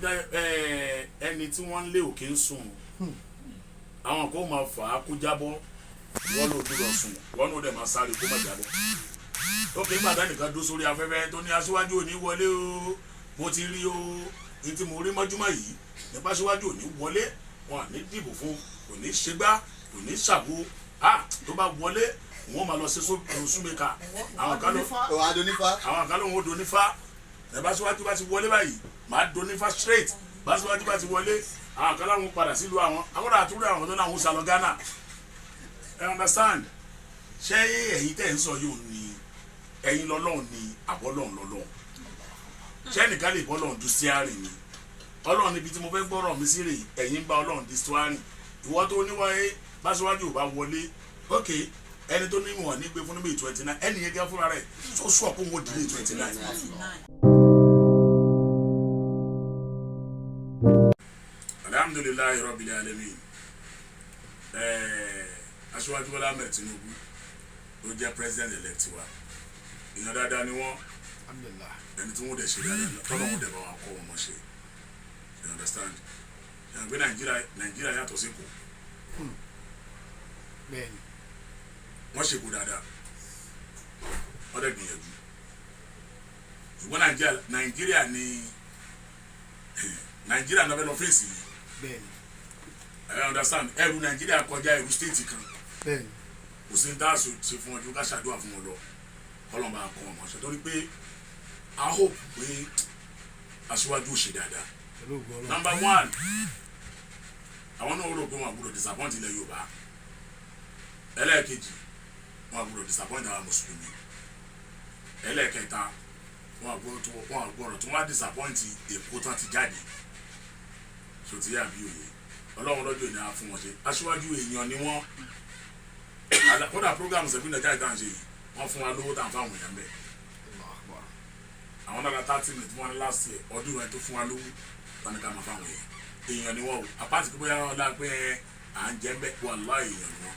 Ẹni tí wọ́n ń lé òkè ń sùn, àwọn kò máa fà á kó jábọ́. Wọ́n ló dúró sùn, wọ́n ló dẹ̀ máa sáré kó má jábọ́. Ókè, nígbà tánìkan dó sórí afẹ́fẹ́ tó ní aṣíwájú ò ní wọlé o, mo ti rí o, ní tí mo rí mọ́júmọ́ yìí nípa aṣíwájú ò ní wọlé, wọn à ní dìbò fún, kò ní ṣègbà, kò ní ṣàwo, ah, tó bá wọlé wọn máa lọ sí súnmẹ́ka, àwọn kan ló Ò adonifa. Àwọn kan ló ń wo donífá ẹ. Bá síwájú bá ti wọlé báyìí, máa donífá straight. Bá síwájú bá ti wọlé, àwọn kan láwọn padà sílùú àwọn akọ́dà àtúrò, àwọn tó láwọn sálọ Ghana. Ẹ understand? Ṣé ẹ̀yin tẹ̀ ń sọ yóò ní ẹ̀yin lọ́lọ́run ní àbọ́lọ́run lọ́lọ́run? Ṣé ẹnìkan lè bọ́lọ́run du steering ni? Ọlọ́run níbi tí mo fẹ́ gbọ́rọ̀ mi sí rè, ẹ̀yin ń bá Ọlọ́run di steering. Ìwọ tó níwáyé bá síwájú ò bá wọlé, ok, ẹni tó ní wọn ní gbé fún níbi 29, ẹni yẹn gẹ́ fúnra rẹ̀ tó sọ pé òun ò dìde 29. Alhamdulillahi rabbil alamin. Aṣíwájú Bọ́lá Ahmed Tinubu ló jẹ́ president elect wa. Èèyàn dáadáa ni wọ́n. Alhamdulillah. Ẹni tí wọ́n dẹ̀ ṣe dáadáa, tọ́lọ́ wọn dẹ̀ bá wa kọ́ wọn mọ̀ ṣe. You understand? Yàrá pé Nàìjíríà yàtọ̀ sí kò. Bẹ́ẹ̀ni. Wọ́n ṣe kó dáadáa, wọ́n dẹ̀ gbìyànjú, ṣùgbọ́n Nàìjíríà ni Nàìjíríà náà fẹ́ lọ fèsì yìí. I understand? Ẹrù Nàìjíríà kọjá ẹrù state kan. Kò sí ní tá a ṣe fún wọn ju ká ṣàdúrà fún wọn lọ, kọ́lọ́n bá kọ́ wọn mọ̀ ṣe, torí pé I hope pé aṣíwájú ò ṣe dáadáa. Pẹ̀lú ògo Ọlọ́run. Number one, àwọn náà rò pé wọn àgbọ́dọ̀ disappoint ilẹ̀ Yorùbá. Ẹlẹ́ẹ̀kejì, wọn àgbọ́dọ̀ disappoint àwọn mùsùlùmí. Ẹlẹ́ẹ̀kẹta, wọn àgbọ́dọ̀ tó wá disappoint Èkó tán ti jáde. So ti yà bí òye Ọlọ́run lọ́jọ́ ìní á fún wọn ṣe. Aṣíwájú, èèyàn ni wọ́n. Kódà program sẹ́fún Nàìjíríà tá à ń ṣe yìí, wọ́n fún wa lówó tá à ń fáwọn èèyàn bẹ́ẹ̀. Allahu Akbar. Àwọn náà 30 minutes fún wa ní last year ọdún yẹn tó fún wa lówó wọn ní ká máa fáwọn èèyàn. Èèyàn ni wọ́n o. Àpáàtì pé bóyá wọn dá pé à ń jẹ́ ń bẹ́, wàláhì, èèyàn ni wọ́n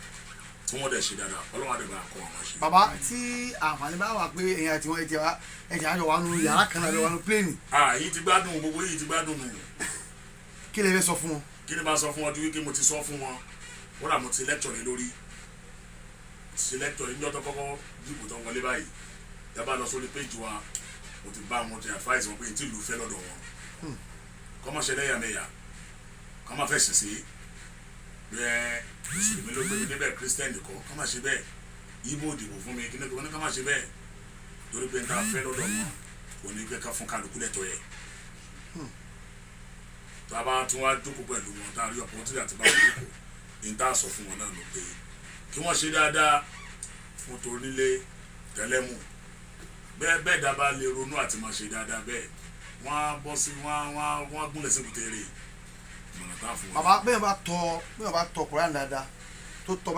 tí wọ́n dẹ̀ ṣe dáadáa. Ọlọ́run á dẹ̀ bá kọ́ wọn ṣe. Bàbá, tí àǹfààní bá wà pé ẹ̀yin àti wọn ẹ̀jẹ̀ àjọ wà nù yàrá kan náà, wà nù plane. Ah, yìí ti gbádùn, gbogbo yìí ti gbádùn nù. Kí lè fẹ́ sọ fún wọn? Kí ni bá sọ fún wọn ju wípé mo ti sọ fún wọn? Wọ́n rà, mo ti lecture lé lórí, ti lecture ní ọjọ́ kọ́kọ́ dìbò tó ń wọlé báyìí. Dábàá lọ sórí page wa, mo ti bá wọn ti advice wọn pé n tí ìlú fẹ́ lọ́dọ̀ wọn, kọ́mọ ṣe lẹ́yàmẹ̀yà, kọ́mọ fẹ́ sìn sí bẹ́ẹ̀. Mùsùlùmí ló gbé mi débẹ̀, Christian kọ́, kọ́mọ ṣe bẹ́ẹ̀. Ibo dìbò fún mi, kí ni kọ́mọ ṣe bẹ́ẹ̀, torí pé n ta fẹ́ lọ́dọ̀ wọn kò ní gbé ká fún kálukú lẹ́tọ̀ọ́ yẹ. Tá a bá tún wá jókòó pẹ̀lú wọn, tá a rí opportunity àti bá wọn jókòó, ní tá a sọ fún wọn náà ló pé kí wọ́n ṣe dáadáa fún tonílé tẹlẹ́mù. Bẹ́ẹ̀ bẹ́ẹ̀, dábàá lè ronú àti máa ṣe dáadáa bẹ́ẹ̀, wọ́n á bọ́ sí wọ́n á gúnlẹ̀ sí kùtẹ́rẹ́ ìmọ̀ràn tá a fún wọn. Bàbá, bẹ́ẹ̀ bá tọ Quran dáadáa, tó tọ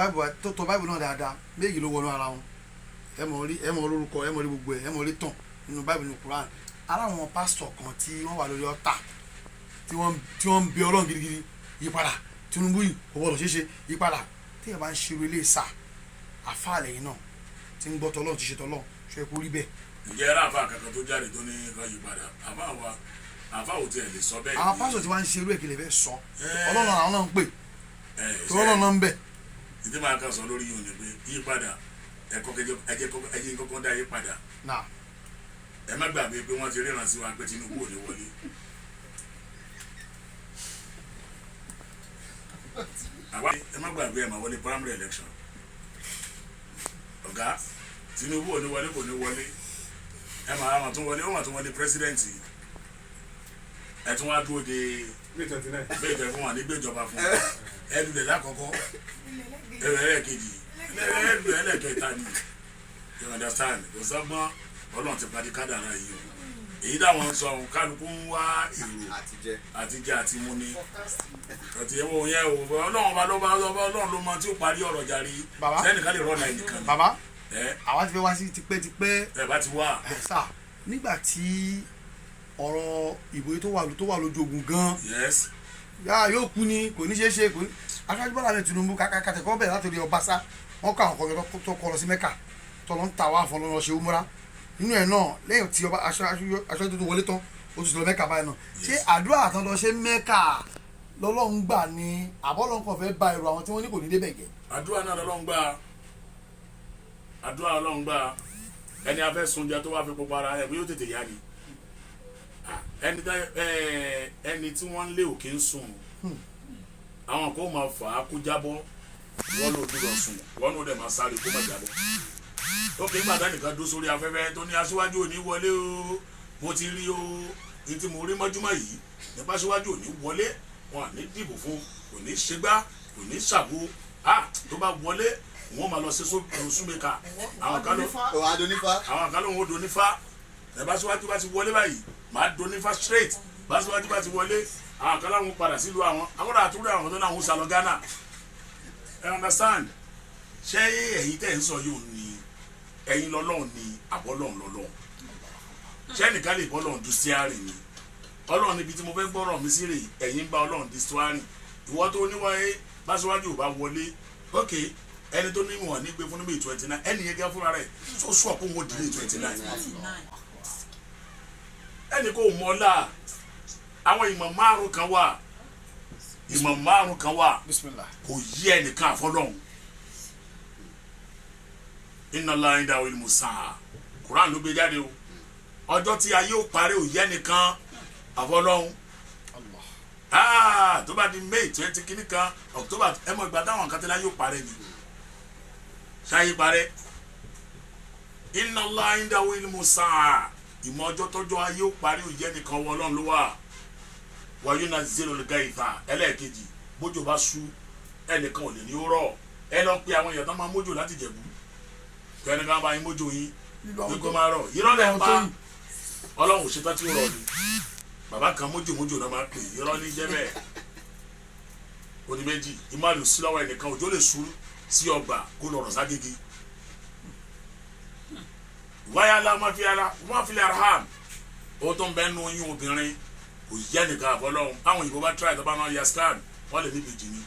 Bible náà dáadáa, méjì ló wọnú ara wọn. Ẹ mọ̀ rí, ẹ mọ̀ lórúkọ, ẹ mọ̀ rí gbogbo ẹ, ẹ mọ̀ rí tàn nínú Bible, nínú Quran. Ara àwọn pásítọ̀ kan tí wọ́n wà lórí ọ̀tà tí wọ́n ń bẹ Ọlọ́run gidigidi, yípadà Tinubu yìí kò gbọdọ̀ ṣeéṣe yípadà. Tí ẹ bá ń ṣe ilé ìsà àfáà lẹ́yìn náà tí ń gbọ́ tọ́lọ́run, ti ṣe tọ́lọ́run, ṣe kó rí bẹ́ẹ̀? Ǹjẹ́ ẹ ráàfà kankan tó jáde tó ní ká yí padà? Àfà wa, àfà ò tiẹ̀ lè sọ bẹ́ẹ̀. Àwọn pásítọ̀ tí wọ́n ń ṣe irú ẹ̀, kí lè fẹ́ sọ? Ọlọ́run àwọn náà ń pè tí Ọlọ́run náà ń bẹ̀. Ìdí máa kà sọ lórí yìí ò ní pé yí padà ẹ̀kọ́ ẹjẹ́ kọ́kọ́ dá yí padà. Náà. Ẹ má gbàgbé pé wọ́n ti ríran sí wa pé Tinubu ò ní wọlé. Àwa, ẹ má gbàgbé, ẹ má wọlé primary election. Ọ̀gá, Tinubu ò ní wọlé, kò ní wọlé. Ẹ máa wọn tún wọlé, ó mà tún wọlé president. Ẹ tún wá dúró de May 29. Bẹ́ẹ̀ tẹ fún wa nígbèjọba fún ẹ lulẹ̀ lákọ̀ọ́kọ́, ẹ lulẹ̀ ẹlẹ́ẹ̀kejì, ẹ lulẹ̀ ẹlẹ́ẹ̀kẹta ni. You understand? Kò sọ́gbọ́n, Ọlọ́run ti parí kádàrá yìí o. Èyí táwọn ń sọ ohun, kálukú ń wá èrò àtijẹ́. Àtijẹ́ àti mú ni àti ẹ̀wọ̀n yẹn o. Ọlọ́run ọba ló bá ọba, Ọlọ́run ló mọ tí ó parí ọ̀rọ̀ jàre. Bàbá. Sẹ́nìkan lè rọ́ọ̀nà ẹnìkan ni. Bàbá, ẹ àwa ti fẹ́ wá sí tipẹ́tipẹ́. Ẹ bá ti wá. Ẹ sà, nígbà tí ọ̀rọ̀ ìbò yìí tó wà lójú ogun gan, yá yóò kú ni, kò ní ṣeé ṣe, kò ní. Aṣáájú Bọ́lá Ahmed Tinubu kàkàtẹ̀kọ́ bẹ̀rẹ̀ láti rí Ọbaṣá, wọ́n kọ́ àwọn kan tó kọ́ lọ sí Mẹ́kà, tó lọ ń ta wá fún lọ́nà ṣe umra nínú ẹ̀ náà. Lẹ́yìn tí ọba aṣáájú tó wọlé tán, Ó tún ti lọ Mẹ́kà báyìí náà. Ṣé àdúrà àtàn lọ ṣe Mẹ́kà lọ́lọ́run gbà ní, àbọ́lọ́run kàn fẹ́ ba èrò àwọn tí wọ́n ní kò ní débẹ̀ jẹ́? Àdúrà náà lọ́lọ́run gbà, àdúrà Ọlọ́run gbà. Ẹni afẹ́ sunjẹ tó wá fi pupa ara ẹ̀ bí yóò tètè yá ni. Ẹni tí wọ́n ń lé òkè ń sùn, àwọn kò máa fà á kó jábọ́. Wọ́n ló dúró sùn, wọ́n ló dẹ̀ máa sáré kó má jábọ́. Ó kì í gbàdá nìkan dó sórí afẹ́fẹ́ tó ní aṣíwájú òní wọlé o. Mo ti rí o, ní tí mo rí mọ́júmọ́ yìí nípa aṣíwájú òní wọlé, wọn à ní dìbò fún, kò ní ṣègbà, kò ní ṣàbò. A tó bá wọlé, wọn máa lọ sí súnmẹ́ka àwọn kan ló Ò adonifa. Àwọn kan ló ń wo donífá. Ẹ bá síwájú bá ti wọlé báyìí, màá donífá straight. Bá síwájú bá ti wọlé, àwọn kan láwọn padà sílùú àwọn àtúrò àwọn tó láwọn sá lọ Ghana. Ẹ understand? Ṣé ẹ̀yin tẹ̀ ń sọ yóò ní ẹ̀yin lọ́lọ́run ní àbọ́lọ́run lọ́lọ́run? Ṣé ẹnìkan lè bọ́lọ́run du steering ni? Ọlọ́run níbi tí mo fẹ́ gbọ́rọ̀ mi sí rè, ẹ̀yin ń bá Ọlọ́run di steering. Ìwọ tó níwáyé bá síwájú ò bá wọlé, ok, ẹni tó ní wọn ní gbé fún níbi 29, ẹni yẹn gẹ́ fúnra rẹ̀ tó sọ pé òun ò dìde 29. Ẹni kò mọ̀ ọ́lá. Àwọn ìmọ̀ márùn kan wà, ìmọ̀ márùn kan wà. Bismillah. Kò yí ẹnìkan àfọlọ́hún. Inna Allaha indahu ilmu sáà, Quran ló gbé jáde o. Ọjọ́ tí ayé ò parí ò yẹ nìkan àfọlọ́hún. Allah. Ah, tó bá di May 20 kìíní kan, October, ẹ mọ̀ ìgbà táwọn kan tẹ́lẹ̀ ayé ò parẹ́ ni, ṣáyé parẹ́. Inna Allaha indahu ilmu sáà, ìmọ̀ ọjọ́ tọ́jọ́ ayé ò parí ò yẹ nìkan, wọ Ọlọ́run ló wà. Wa yunazzilul gaitha. Ẹlẹ́ẹ̀kejì, bójú bá sú, ẹnìkan ò lè ní ó rọ̀. Ẹ lọ pe àwọn èèyàn tó máa mójò láti Jẹ̀bú, kí ẹnìkan bá yín mójò yín Lílo àwọn ní kó máa rọ̀. Irọ́ lẹ̀ ń pa. àwọn tó yìn. Ọlọ́run ò ṣetán tí ó rọ̀ ni. Bàbá kan mójò mójò náà máa pè, irọ́ ní jẹ́ bẹ́ẹ̀. Odi méjì, ìmáàlú sí lọ́wọ́ ẹnìkan. Òjò lè sú sí ọgbà kó lọ rọ̀ ságége. Wáyà la máa fi ara wọ́n fi lè arham, ó tó ń bẹ́ nu oyún obìnrin, kò yẹ nìkan àfọlọ́hún. Àwọn òyìnbó bá try tó bá náà ya scan, wọ́n lè níbi jì ní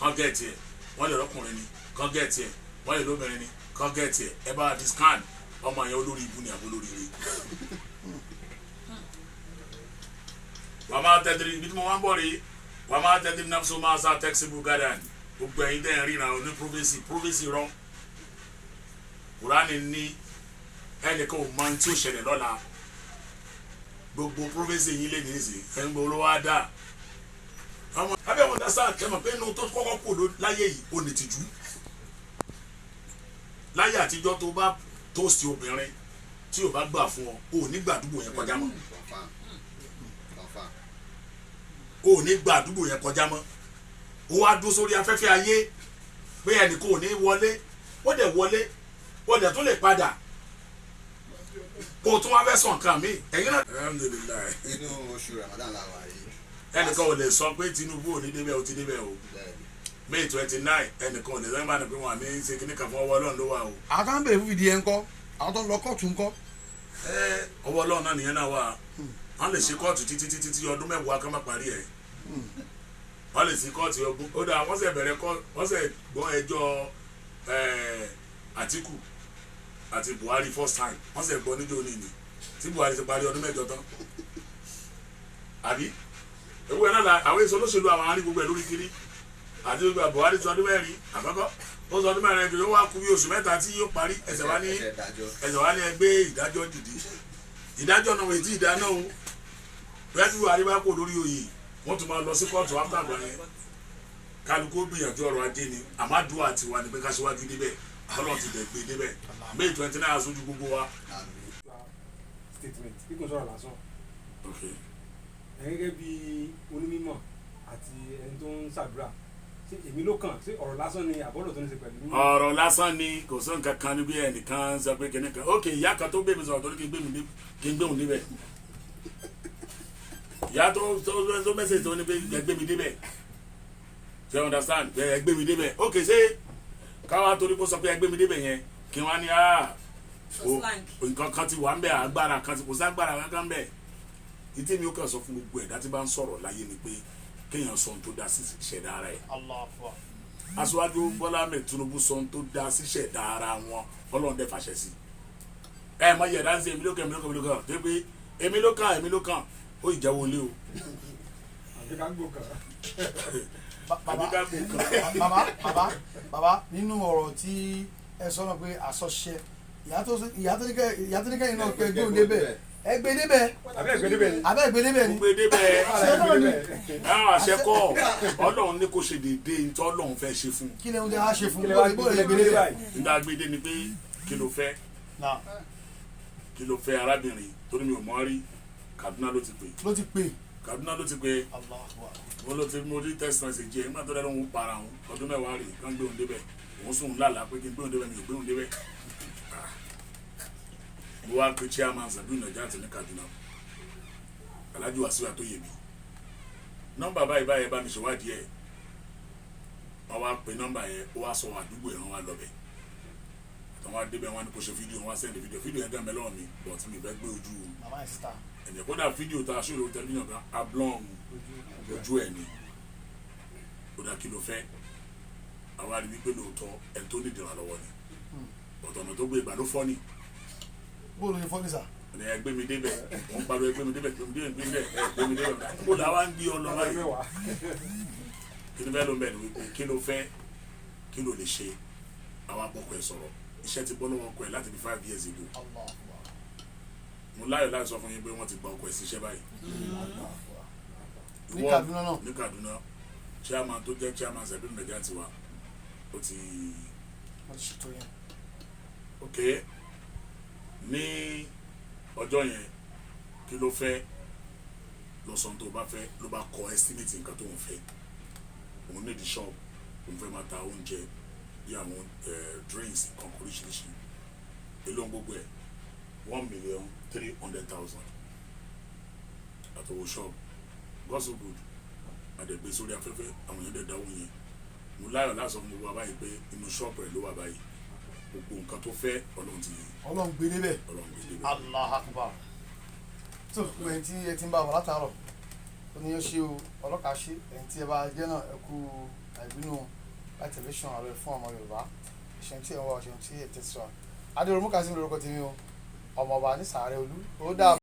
kán gẹ̀ẹ́tì ẹ̀, wọ́n lè rọ́kùnrin ni kán gẹ̀ẹ́tì ẹ̀, wọ́n lè lóbìnrin ni kán gẹ̀ẹ́tì ẹ̀. Ẹ bá di scan, ọmọ yẹn olórí ibu ni àbó lórí ire. Wàá máa tẹ́tìrì ibi tí mo máa ń bọ̀ rí. Wàá máa tẹ́tìrì nafsu máa sá tẹ́kisìbù garden. Gbogbo ẹ̀yin tẹ́ ń ríran ní prophecy, prophecy rọ. Kùránì ní ẹnìkan ò mọ ohun tí ó ṣẹlẹ̀ lọ́la. Gbogbo prophecy yín lè ní ìsìn ẹ̀ ń gbọ́ olówó á dà ọmọ abẹ́ wọn dasa kẹmọ̀ pé inú tó kọ́kọ́ kò ló láyé yìí, ó ní tìjú. Láyé àtijọ́, tó bá tóòsì obìnrin tí ò bá gbà fún ọ, ò ní gbà àdúgbò yẹn kọjá mọ́. Confirm. Confirm. Ò ní gba àdúgbò yẹn kọjá mọ́. Ó wá dúró sórí afẹ́fẹ́ ayé pé ẹnì kò ní wọlé, ó dẹ̀ wọlé, ó dẹ̀ tún lè padà kó o tún wá fẹ́ sọ nǹkan mi ẹ̀yin náà. Alhamdulillahi. Inú oṣù Ramadan la wà yìí. Ẹnìkan ò lè sọ pé Tinubu ò ní débẹ̀, ó ti débẹ̀ o. Bẹ́ẹ̀ni. May 29, ẹnìkan ò lè sọ pé wọn à ní ṣe kíní kan fún. Ọwọ́ Ọlọ́run ló wà o. Àwọn tó ń bèrè fún fìdí ẹ ńkọ́? Àwọn tó ń lọ kóòtù ńkọ́? Ẹ ọwọ́ Ọlọ́run náà nìyẹn náà wà. Wọ́n lè ṣe kóòtù títí títí tí ọdún 10 kan má parí ẹ̀. Wọ́n lè ṣe kóòtù ogún. Ó dáa, wọ́n sì bẹ̀rẹ̀ kọ́, wọ́n sì gbọ́ ẹjọ́ Àtíkù àti Buhari first time. Wọ́n sì gbọ́ níjó ní tí Buhari ti parí ọdún 8 tán, àbí ewu ẹ̀ náà la àwọn èso olóṣèlú, àwọn arí gbogbo ẹ̀ lórí kiri àti gbogbo. Buhari ti ọdún 4 àkọ́kọ́, ó sọ ọdún 4 kiri, ó wá kú bí oṣù 3 tí yóò parí. Ẹsẹ̀ wá ní Ẹsẹ̀ ìdájọ́. Ẹsẹ̀ wá ní ẹgbẹ́ ìdájọ́ dìde, ìdájọ́ náà wọ́n ti ìdáná o. Bẹ́ẹ̀ tí Buhari bá kó lórí oyè, wọ́n tún máa lọ sí kóòtù after àgbà yẹn. Kálukú ó gbìyànjú ọrọ̀ ajé ni, àmọ́ àdúrà tiwa ni pé ká síwájú débẹ̀. Ọlọ́run ti dẹ̀ gbé débẹ̀. May 29, aṣojú gbogbo wa. Àmín. Statement bí kò sọ̀rọ̀ lásán. Ẹ gẹ́gẹ́ bí onímọ̀ àti ẹni tó ń ṣàdúrà, ṣé èmi ló kàn? Ṣé ọ̀rọ̀ lásán ni àbọ̀rọ̀ tó ní ṣe pẹ̀lú mímọ̀? Ọ̀rọ̀ lásán ni, kò sí nǹkan kan níbi. Ẹnìkan sọ pé kìnìún kan, ok, ìyá kan tó gbé mi sọ̀rọ̀ tó ní kí n gbé mi dé, kí n gbé òun débẹ̀. Ìyá tó message tó ní pé ẹ gbé mi débẹ̀, ṣe you understand? Ẹ gbé mi débẹ̀, ok. Ṣé káwá torí kó sọ pé ẹ gbé mi débẹ̀ yẹn, kí wọ́n á ní ah, So slang. Nǹkan kan ti wà ń bẹ̀, agbára kan ti kò sí, agbára kankan bẹ̀. Ìtí mi ó kàn sọ fún gbogbo ẹ̀dá tí bá ń sọ̀rọ̀ láyé ni pé kéèyàn sọ ohun tó dá sí ìṣẹ̀dá ara ẹ̀. Aṣíwájú Bọ́lá Ahmed Tinubu sọ ohun tó dá sí ìṣẹ̀dá ara wọn, Ọlọ́run dẹ̀ fàṣẹ sí. Ẹ mọ iye ẹ̀dá ń ṣe èmi ló kàn, èmi ló kàn, èmi ló kàn, tó pé èmi ló kàn, èmi ló kàn. Ó ìjáwó lé o. Àbí ká gbó kan. Àbí ká gbó kan. Bàbá, bàbá, bàbá, nínú ọ̀rọ̀ tí ẹ sọ náà pé àsọṣẹ ìyá tó ní kẹ́yìn náà pé gbé òun débẹ̀, ẹ gbé débẹ̀. Àbí ẹgbẹ́ débẹ̀ ni. Abẹ́ gbé débẹ̀ ni. Gbé débẹ̀. Ṣé náà ni? Àwọn àṣẹ kọ́ Ọlọ́run ní kó ṣe déédéé ní tí Ọlọ́run fẹ́ ṣe fún un. Kí ni oúnjẹ á ṣe fún Kí lè wá bó lè gbé débẹ̀? báyìí. Nígbà gbé dé ni pé kí ló fẹ́? Náà. Kí ló fẹ́, arábìnrin? Torí mi ò mọ̀ rí, Kaduna ló ti pè. Ló ti pè. Kaduna ló ti pè. Allahu Akbar. Mo ló ti mo rí text message yẹn nígbà tó dẹ́ lóun para òun ọdún 10 rè kán gbé òun débẹ̀. Òun sùn lálàá pé kí n gbé òun débẹ̀, mi ò gbé òun débẹ̀. Ah. Mo wá pe chairman Sabiu Najat ní Kaduna, Alhaji Wasiu Atoyebi. Nọ́mbà báyìí báyìí, bá mi ṣèwádìí ẹ̀. Wọ́n wá pe nọ́mbà yẹn, ó wá sọ àdúgbò yẹn, wọ́n wá lọ bẹ̀. Àwọn wá débẹ̀, wọ́n ní kó ṣe fídíò, wọ́n wá send fídíò. Fídíò yẹn gàn bẹ́ lọ́wọ́ mi, but mi fẹ́ gbé ojú Màmá ẹ̀ síta. ẹ̀yẹ. Kódà fídíò tá a ṣòro tẹlifíṣàn kan ablọ́n ojú ẹ̀ ni. Ó dá, kí ló fẹ́? Àwa rí wípé lóòótọ́ ẹni tó ní ìdìrànlọ́wọ́ ni, ọ̀tọ̀nà tó gbé ìgbà ló fọ́ ni. Bó ló ṣe fọ́ ní sà? Ní ẹ gbé mi débẹ̀, wọ́n pariwo ẹ gbé mi débẹ̀, gbé mi débẹ̀, gbé mi débẹ̀, ẹ gbé mi débẹ̀, kó là wá ń gbé ọ lọ báyìí? 10. Kí ló fẹ́ ló ń bẹ̀ ni wípé kí ló fẹ́, kí ló lè ṣe? Àwa bọ́kọ ẹ̀ sọ̀rọ̀. Iṣẹ́ ti bọ́ lọ́wọ́ ọkọ ẹ̀ láti bí 5 years ago. Allahu Akbar. Mo láyọ̀ láti sọ fún yín pé wọ́n ti gba ọkọ ẹ̀ síṣẹ́ báyìí. Ní Kaduna náà? Ní Kaduna. Chairman tó jẹ́ chairman Sabiu Najat tiwa, ó ti Wọ́n ti ṣètò yẹn. Ok, ní ọjọ́ yẹn, kí ló fẹ́ lọ́sàn tó bá fẹ́, ló bá kọ estimate nǹkan tó ń fẹ́. Òun ní di shop, òun fẹ́ máa ta oúnjẹ bí àwọn drinks nǹkan oríṣiríṣi. Èló ń gbogbo ẹ̀? 1,300,000 àtọwọ́ shop. God so good, àdẹ̀gbé sórí afẹ́fẹ́, àwọn èèyàn dẹ̀ dáwọ́ yẹn. Mo láyọ̀ láti sọ fún gbogbo wa báyìí pé inú shop rẹ̀ ló wà báyìí. Gbogbo nǹkan tó fẹ́, Ọlọ́run ti Ọlọ́run gbé débẹ̀. Ọlọ́run gbé débẹ̀. Allah Akbar. Tó gbogbo ẹni tí ẹ ti ń bá wà látàárọ̀, ó ní ó ṣe o, ọlọ́kàá ṣe ẹni tí ẹ bá jẹ́ náà, ẹ kú àìbínú láti tẹlifíṣàn ààrẹ fún ọmọ Yorùbá. Ìṣẹ̀n tí ẹ ń wá, ìṣẹ̀n tí ẹ tẹ̀síwá. Adéròmú Kazeem lórúkọ tèmi o, ọmọọba ní sàárẹ̀ olú ó dà.